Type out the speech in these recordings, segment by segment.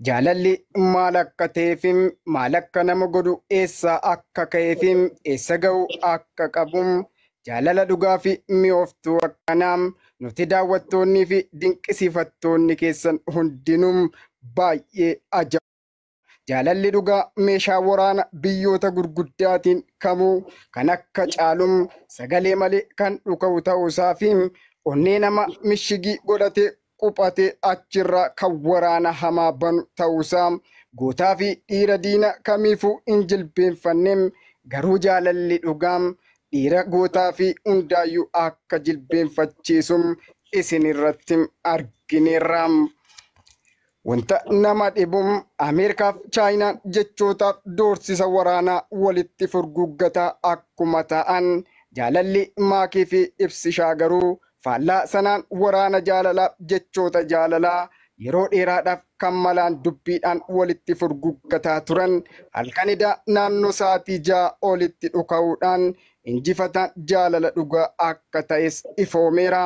Jaalalli maal akka ta'eefi maal akka nama godhu, eessa akka ka'eefi eessa ga'u akka qabu, jaalala dhugaa fi mi'ooftuu akkanaa nuti daawwattoonnii fi dinqisiifattoonni keessan hundinuu baay'ee ajaa'iba. Jaalalli dhugaa meeshaa waraana biyyoota gurguddaatiin kamuu kan akka caalum sagalee malee kan dhuka'u ta'uusaa fi onnee nama mishigii godhatee quphatee achirraa kan waraana hamaa banu ta'uusaa, gootaa fi dhiira diina kamiifuu hin jilbeenfanne, garuu jaalalli dhugaa dhiira gootaa fi hundaayyuu akka jilbeenfachiisu isin irratti argineerra. Wanta nama dhibu, Ameerikaaf Chaayinaan jechootaaf doorsisa waraanaa walitti furguggataa akkuma ta'an, jaalalli Maakii fi Ibsishaa garuu faallaa sanaan waraana jaalalaa, jechoota jaalalaa yeroo dheeraadhaaf kan malaan dubbiidhaan walitti furguggataa turan halkan edaa naannoo sa'aatii 6 olitti dhuka'uudhaan injifataan jaalala dhugaa akka ta'es ifoomeera.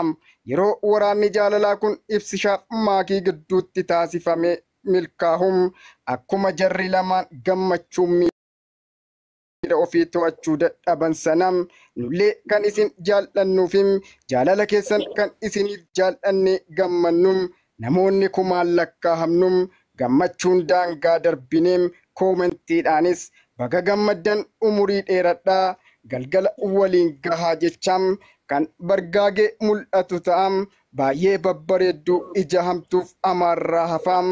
Yeroo waraanni jaalalaa kun Ibsishaaf Maakii gidduutti taasifame milkaa'uun akkuma jarri lamaan gammachuun miira ofii to'achuu dadhaban sana, nullee kan isin jaal'annuufi jaalala keessan kan isiniif jaal'annee gammannu namoonni kumaan lakkaa'amnu gammachuun daangaa darbinee koomentiidhaanis baga gammaddan, umurii dheeradhaa, galgala waliin gahaa jechaa kan bargaagee mul'atu ta'a. Baay'ee babbareedduu, ija hamtuuf amaarraa hafaa,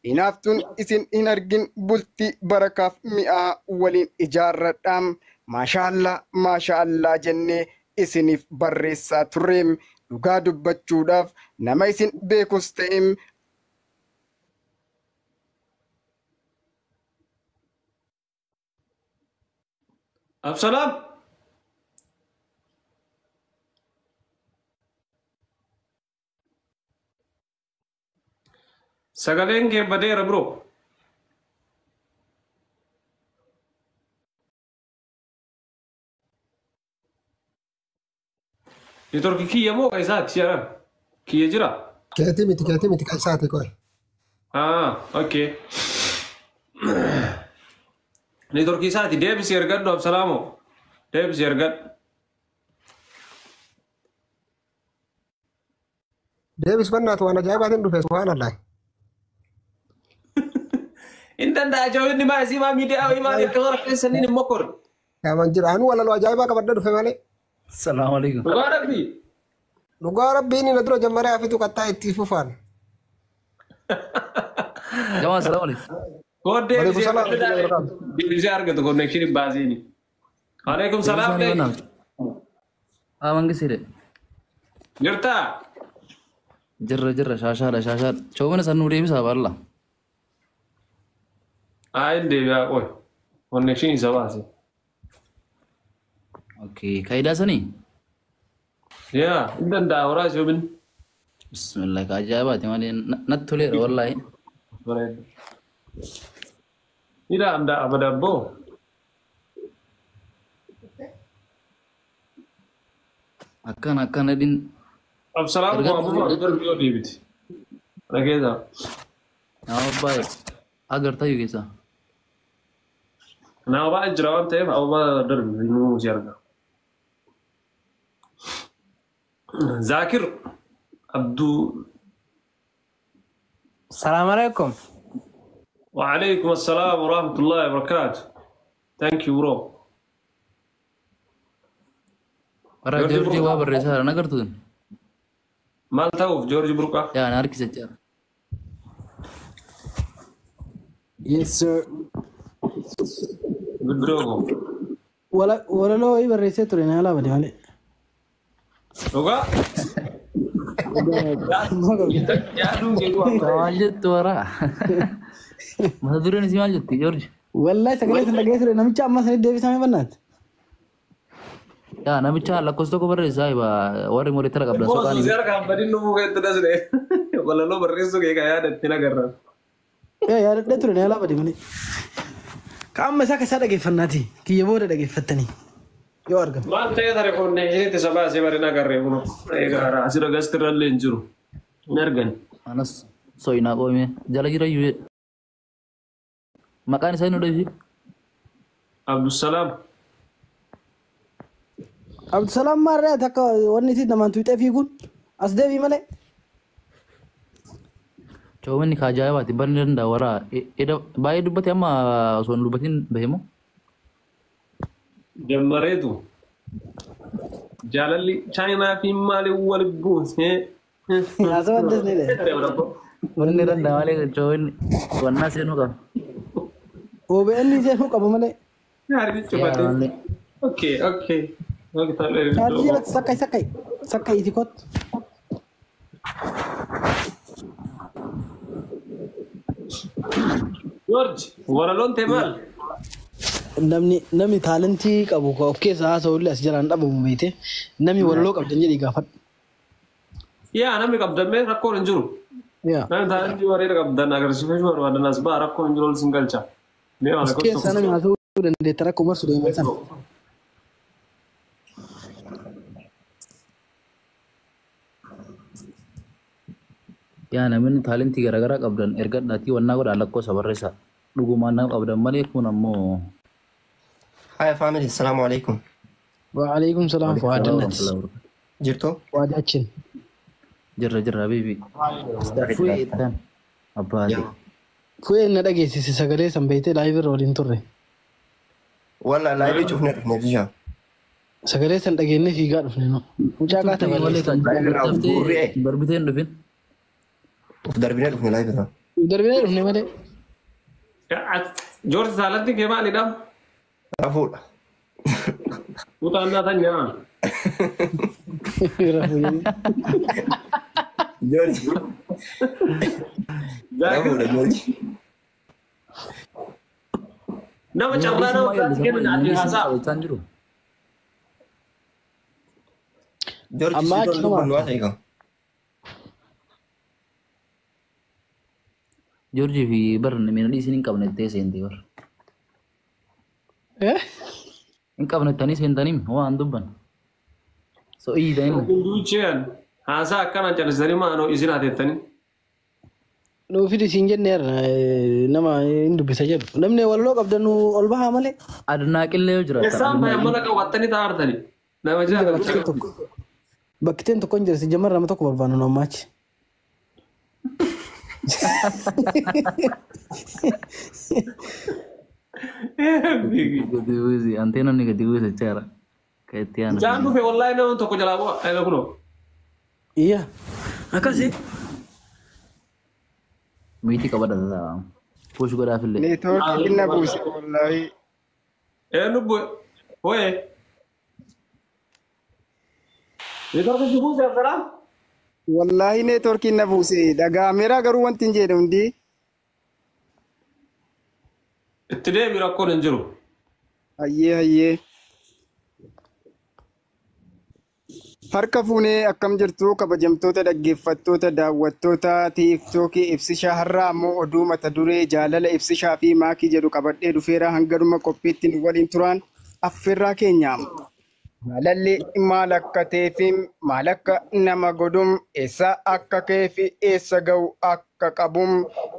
hinaaftuun isin hin argin, bultii barakaaf mi'aa waliin ijaarradha. Maashaallaa, maashaallaa jennee isiniif barreessaa turre. Dhugaa dubbachuudhaaf nama isin beekus ta'e Absalaam. Sagaleen kee badeera, bro. Network kiyya moo ka isaati jedhan? Kiyya jira? Keetii miti, keetii miti, kan isaati qoy. Ah, okay. Network isaati. Deebisi ergadhu, Absalaamoo. Deebisi ergadhu. Deebis bannaatu, waan ajaa'ibaatiin dhufe, subhaanallah. Hin danda'a jawinni maa isii maa miidiyaa wayii maal akka warra keessaniin hin mokkor. Yaaman jira, anu walaloo ajaa'ibaa qabadhee dhufe malee. Salaamu alaikum. Dhugaa Rabbii. Dhugaa Rabbiin na dura jammaree hafitu qattaa itti fufaan. Jamaa, salaamu alaikum. Koo Waalaikum deebisee salaam. ergadhu, deebisee argatu connection baasiini. Alaikum salaam. Deebisaan Lee. bannaatu. Haa, mangisiidhe. Jirtaa? Jirra, jirra, shaashaadha, shaashaadha. Choomina san nuu deebisaa baalla. Haa, hin deebi'aa qoy. Connection isa baase. Okay, kaayidaa sanii? Yaa, hin danda'a horaa ishee. Bismillah, ka ajaa'ibaati malee natti toleera wallaahi. Bareeda. Ni danda'a badabboo. Akkana akkana dhin. Absalaam Erga- koo abbuma darbii yoo deebiti. Dhageessaa. Nama baay'ee agartayyuu keessaa. Nama baay'ee jira waan ta'eef abbuma darbi nuu si arga. Zaakir Abduu. Salaam alaikum. وعليكم السلام ورحمة الله وبركاته. Thank you, bro. Warra Joorji Joorjii Burqaa. waa barreessaa jiran agartuun. Maal ta'uuf Joorji Burqaa? Yaa, na harkisa jira. Yes, sir. Guddoo koo. Walaloo wayii barreessee ture, na alaa bade malee. Dhugaa? Yaaduun kee waan bareeda. Maal jettu warra? Mata dureen isii maal jetti, Joorji? Wallahi sagalee san dhaga'ee ture, namicha amma sanitti deebisame bannaati. Yaa, namicha lakkoofsa tokko barreessaa iba warri moderator qabdan Boos soqaan. si harkaan badin dhufuu keetti dasne. Walaloo barreessuu kee kan yaadatti nagarra. Yaa, yaadadhee ture, na alaa bade malee. Ka amma isaa keessaa dhageeffannaati. Kiyya booda dhageeffattanii yoo argame. Maal ta'ee tare connectionitti isa baasee bari nagarree kun. Egaa asirra gastirra illee hin jiru. Hin argan. Anas so'inaa qoomee jala jira iyyuu jedhe. Maqaan isaa nu dhofi. Abdusalaam. Abdusalaam maarree takka wanni itti namaan tuuxee fiiguun as deebii malee. Coomini ka ajaa'ibaati barni danda'a warra baay'ee dubbate amma osoo hin dubbatin bahe moo? Jammareetu. Jaalalli Chaayinaa fi maaliin wal buusee. Haasawaa addas ni dha. Wanni danda'a malee coomini wannaa seenuu qaba. OBN seenuu qaba malee. Harki cufatee. Okay, okay. Chaarjii jalatti sakkai sakkai sakkai iti kottu. George, walaloon ta'e maal? Namni taalentii qabu of keessaa haasa'u illee as jalaan dhabamu beekte namni walaloo qabdan jedhii gaafadhu. Yaa namni qabdamee rakkoon hin jiru. Namni taalentii bareeda qabdan agarsiifachuu barbaadan as ba'a rakkoon hin jiru ol sin galcha. Of keessaa namni haasa'uu dandeettan akka Umar Suleeman sana. Yaa namni taalentii garaagaraa qabdan ergadhaatii wannaa godhaa lakkoofsa barreessaa. Dhugumaan nama qabdan malee kun ammoo. Hi family, assalamu alaikum. Wa alaikum salam Fuad Jannat. Jirtu? Fuad Achin. Jirra jirra habibi. Fu'ee ittaan abbaati. Fu'ee na dhageessise sagalee san beektee laayivii irra waliin turre. Walla laayivii cufne dhufne jisha. Sagalee san dhageennee fiigaa dhufne nu. Mucaa qaata balleessan. Darbitee hin dhufin. Uf darbinee dhufne laayivii irra. Darbinee dhufne malee. George taalentiin kee maalidha? Rafuudha. Utaannaa tan nyaa. Rafuu jenna. George. Rafuudha George. Nama carraa nama biraatti kennan ati haasaa. George Amma si achi tollu kun waa ta'e kan. George fi bar namni isin hin qabne ittee seente bar. Hin qabne ittanii seentanii waan dubban. So iyyitanii. Duucheen haasaa akkanaan callisanii maanoo isin hateettanii. Nuu fidi siin jenneerra nama hin dubbisa jedhu. Namni walaloo qabdan nu ol bahaa malee. Adnaaqillee yoo jiraata. Isaan bayan mana qabattanii taa'artanii. Nama jiraata. Bakkiteen tokko hin jirti jammarra nama tokko barbaannu nu ammaachi. Gadi buusi antee namni gadi buusa jechaadha. Kan itti aanu. Jaan dhufe wallaahi nama tokko jalaa bu'a. Egaa kunoo. Iyya. Akkasi. Miitii qabadha. Push godhaafillee. Neetwoorkii na buuse wallaahi. Eenyu bu'e? Ho'ee. Neetwoorkii si buuse Abdalaa? Wallaahi neetwoorkiin na buuse dhaga'ameera garuu wanti hin jedhe hundi. Itti deemi rakkoon hin jiru. Hayyee hayyee. Harka fuunee akkam jirtu kabajamtoota dhaggeeffattoota daawwattoota tiiktookii ibsishaa har'aa ammoo oduu mata duree jaalala ibsishaa fi maakii jedhu qabadhee dhufeera hangaduma qophiitti nu waliin turaan affeerraa keenya. Jaalalli maal akka ta'ee fi maal akka nama godhum eessa akka ka'ee fi eessa ga'u akka qabum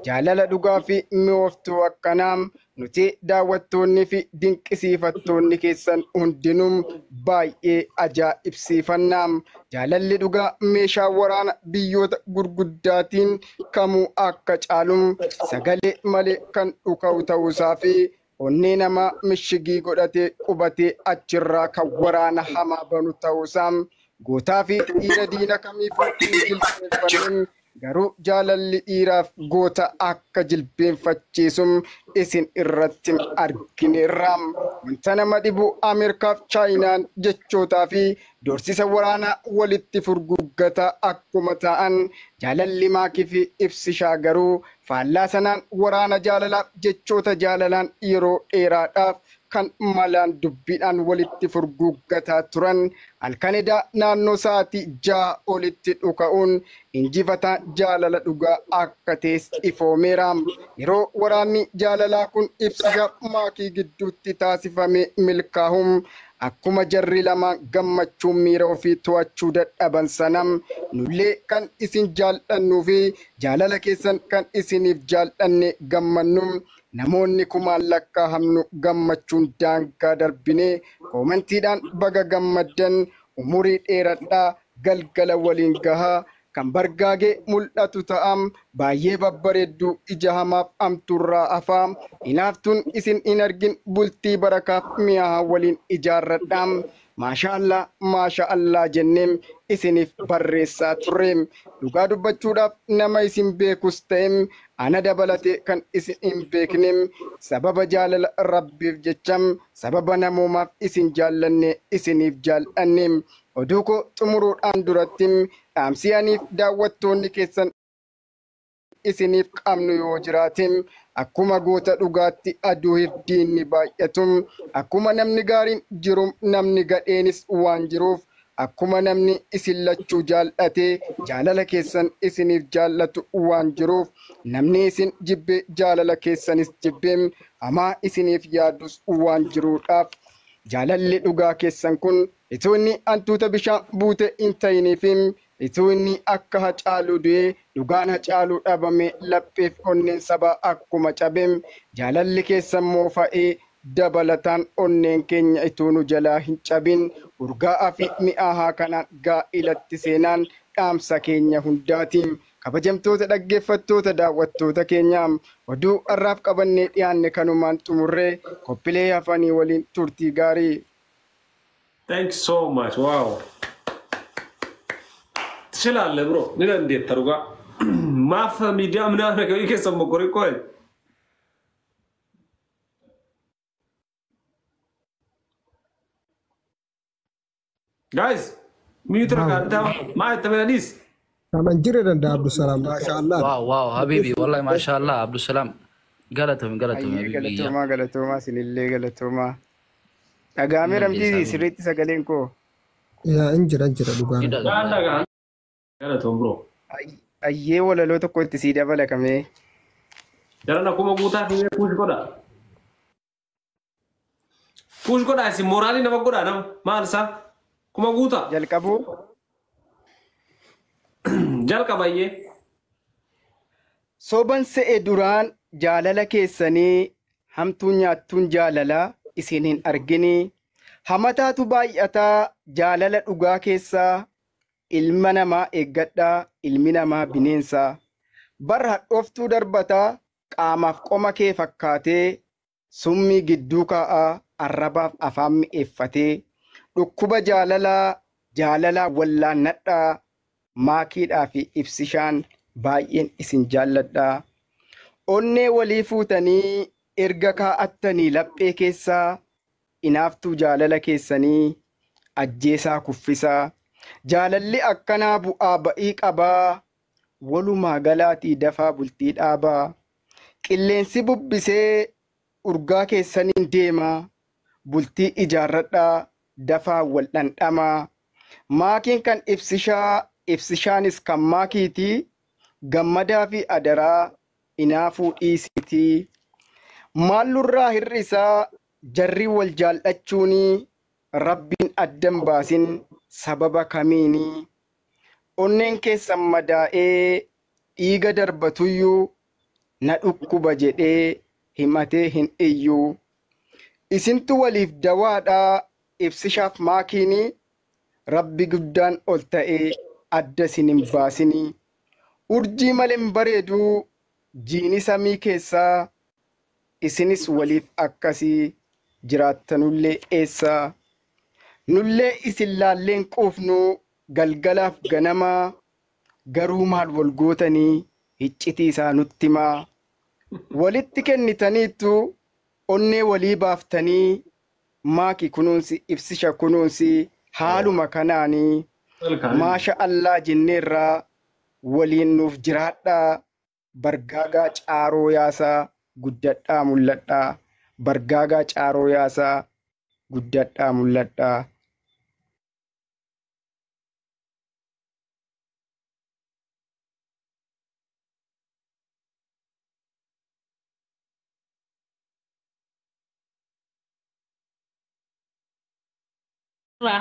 jaalala dhugaa fi mi'ooftuu akkanaa nuti daawwattoonni fi dinqisiifattoonni keessan hundinuu baay'ee ajaa'ibsiifannaa. Jaalalli dhugaa meeshaa waraana biyyoota gurguddaatiin kamuu akka caalum sagalee malee kan dhuka'u ta'uusaa fi onnee namaa mishigii godhatee qubatee achirraa kan waraana hamaa banu ta'uusaa gootaa fi dhiira diina kamiifuu hin jilbeenfanne garuu jaalalli dhiiraaf goota akka jilbeenfachiisum isin irratti argineerra. Wanta nama dhibu Ameerikaaf Chaayinaan jechootaa fi doorsisa waraanaa walitti furguggataa akkuma ta'an jaalalli maakii fi ibsishaa garuu faallaa sanaan waraana jaalalaaf jechoota jaalalaan yeroo dheeraadhaaf kan malaan dubbiidhaan walitti furguggataa turan halkan edaa naannoo sa'aatii 6 olitti dhuka'uun injifataa jaalala dhugaa akka ta'es ifoomeera. Yeroo waraanni jaalalaa kun ibsishaa maakii gidduutti taasifame milkaa'uun Akkuma jarri lamaan gammachuun miira ofii to'achuu dadhaban sanam nullee kan isin jaal'annuu fi jaalala keessan kan isiniif jaal'anne gammannu namoonni kumaan lakkaa'amnu gammachuun daangaa darbinee koomantiidhaan baga gammaddan umurii dheeradhaa galgala waliin gahaa kan bargaagee mul'atu ta'am baay'ee babbareedduu ija hamaaf amturraa hafaa hinaaftuun isin hin argin bultii barakaaf mi'aa waliin ijaarradhaam maasha Allah jenneem isiniif barreessaa turreem dhugaa dubbachuudhaaf nama isin beekus ta'em ana dabalate kan isin hin beeknem sababa jaalala rabbiif jecham sababa namoomaaf isin jaallanne isiniif jaallanneem oduu koo xumuruudhaan duratti dhaamsi aniif daawwattoonni keessan isiniif qabnu yoo jiraatem akkuma goota dhugaatti aduuf diinni baay'atum akkuma namni gaariin jirum namni gadheenis waan jiruuf akkuma namni isin lachuu jaallatee jaalala keessan isiniif jaallatu waan jiruuf namni isin jibbe jaalala keessanis jibbeem hamaa isiniif yaadus waan jiruudhaaf jaalalli dhugaa keessan kun itoo inni hantuuta bishaan buute hin ta'iniifim itoo inni akka Hacaaluu du'ee dhugaan Hacaaluu dhabame lapheef onneen sabaa akkuma cabeem jaalalli keessan moofa'ee dabalataan onneen keenya itoo nu jalaa hin cabin urgaa'aa fi mi'aahaa kanaan gaa'ilatti seenaan dhaamsa keenya hundaatiin kabajamtoota dhaggeeffattoota daawwattoota keenyaa oduu har'aaf qabannee dhiyaanne kanumaan xumurree qophiilee hafanii waliin turtii gaarii. Thanks so much. Wow. ትችላለህ ብሮ ምን እንዴት ተሩጋ ማፍ ሚዲያ ምናምን ነገር ይከሰም ቆሪ ቆይ ጋይስ ሚዩት ረጋንታ ማ ተመለስ ተመንጅረ እንደ አብዱሰላም ማሻአላህ ዋው ዋው ሀቢቢ ወላሂ ማሻአላህ አብዱሰላም ገለተም ገለተም ሀቢቢ ገለቶማ ገለቶማ ሲንሌ ገለቶማ dhagaamee ramtiisi sirriitti sagaleen koo yaa injira injira dhugaa Galatoom bro. Ayyee walaloo tokko itti sii dabala kamee. Jaran akkuma guutaa fi push godha. Push godha isin mooraalii nama godha nama maal isaa kuma guutaa. Jalqabuu. Jalqaba ayyee. Soban se'e duraan jaalala keessanii hamtuu nyaattuun jaalalaa isin hin argini. Hamataatu baay'ataa jaalala dhugaa keessaa ilma namaa eeggadhaa ilmi namaa bineensaa. Bar hadhooftuu darbataa qaamaaf qoma kee fakkaatee summii gidduu kaa'aa arrabaaf afaan mi'eeffatee dhukkuba jaalalaa jaalalaa wallaannadhaa maakiidhaa fi ibsishaan baay'een isin jaalladhaa. Onnee walii fuutanii erga kaa'attanii laphee keessaa inaaftuu jaalala keessanii ajjeesaa kuffisaa. Jaalalli akkanaa bu'aa ba'ii qabaa walumaa galaatii dafaa bultii dhaabaa. Qilleensi bubbisee urgaa keessaniin deemaa bultii ijaarradhaa dafaa wal dhandhamaa. Maakiin kan ibsishaa ibsishaanis kan maakiitii gammadaa fi adaraa inaafuu dhiisitii. Maallurraa hir'isaa jarri wal jaallachuunii rabbiin addan baasin sababa kamiini. Onneen keessan madaa'ee dhiiga darbatuyyuu na dhukkuba jedhee himatee hin iyyuu. Isintu waliif dawaadhaa ibsishaaf maakiinii rabbi guddaan ol ta'ee adda isin hin baasinii. Urjii malee hin bareeduu jiini samii keessaa isinis waliif akkasii jiraattanullee eessaa. Nullee isin laalleen quufnu galgalaaf ganamaa garuu maal wal gootanii iccitii isaa nutti himaa. Walitti kennitaniittu onnee walii baaftanii maaki kunuunsi ibsisha kunuunsi haaluma kanaanii maasha Allah jenneerraa waliin nuuf jiraadhaa bargaagaa caaroo yaasaa guddadhaa mul'adhaa bargaagaa caaroo yaasaa guddadhaa mul'adhaa.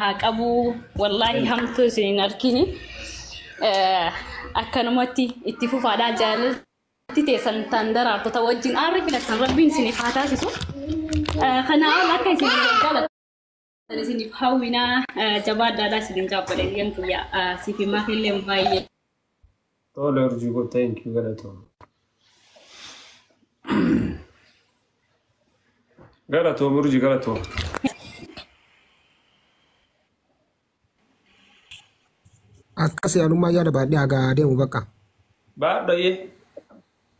haa qabu. Wallaahi hamtuu isin hin argini. Akkanumatti itti fufaadhaa jaalalti teessan tan daraartota wajjin aarri filattan rabbiin isiniif haa taasisu. Kanaa ol akka isin jaalatan isiniif hawwinaa jabaadhaadhaa isinin jaabbadha biyyan kiyya siif himaa illee baay'ee. Tole urjii koo thank you galatoom. Galatoom urjii galatoom. Akkas yaadummaa yaada baadhee hagaa deemu bakka. Baadhayee.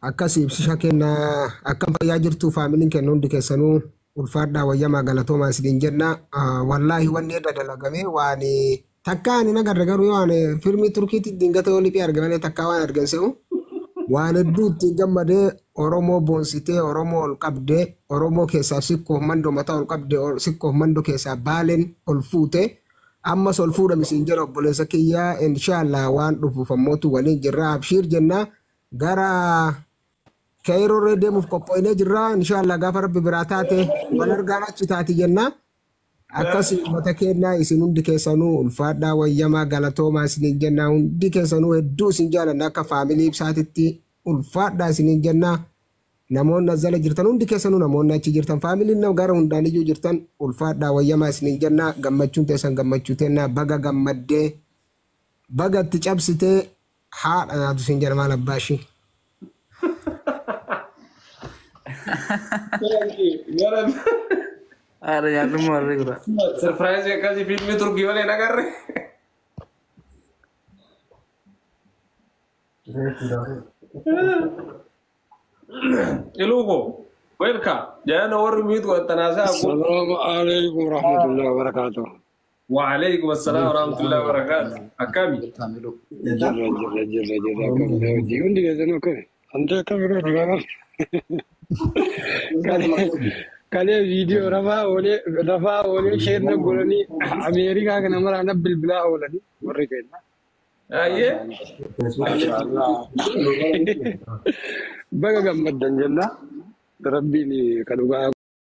Akkas ibsisha kennaa akkam fayyaa jirtu faamiliin kenna hundi keessanuu ulfaadhaa wayyamaa galatoomaa isiniin jenna. Wallaahi wanni irra dalagame waan takka ani nagarra garuu yoo ani fiilmii Turkiitti dingata yoo liphii argamanii takka waan argan se'u waan hedduu ittiin gammadee Oromoo boonsitee Oromoo ol qabdee Oromoo keessaa sikkoof mandoo mataa ol qabdee sikkoof mandoo keessaa baaleen ol fuute ammas ol fuudhame isin jedha obboleessa kiyyaa inshaallah waan dhufuuf ammootu waliin jirra abshiir jenna gara Keeyroorree deemuuf qophoonee jirra inshaallah gaafa rabbi biraa taate wal argaan achi taati jenna. Akkas uummata keenyaa isin hundi keessanuu ulfaadhaa wayyamaa galatoomaa isiniin jenna hundi keessanuu hedduu isin jaalanna akka faamilii ibsaatitti ulfaadhaa isiniin jenna. Namoonni as jala jirtan hundi keessanuu namoonni achi jirtan faamiliin nama gara hundaan iyyuu jirtan ulfaadhaa wayyamaa isiniin jenna gammachuun teessan gammachuu teennaa baga gammaddee baga itti cabsitee haadha naatu isin jedha maal abbaa ishii. Thank you. Galatoom. Haadha nyaadhummaa warri gura. Surprise akkasii fiilmii Turkii malee nagarre. Iluuko welcome. Jaana warri miit godhatanaasaa. السلام عليكم ورحمة الله وبركاته. وعليكم السلام ورحمة الله وبركاته. Akkami. Jirra jirra jirra jirra akkam hojii hundi keessanuu akkami? Ante akkam yeroo dhugaa kalee viidiyoo rafaa oolee sheerna godhanii Ameerikaa kana maraa na bilbilaa oolanii warri keenya. Ayyee. Maashaallah. Baga gammaddan jenna. Rabbiin ka dhugaa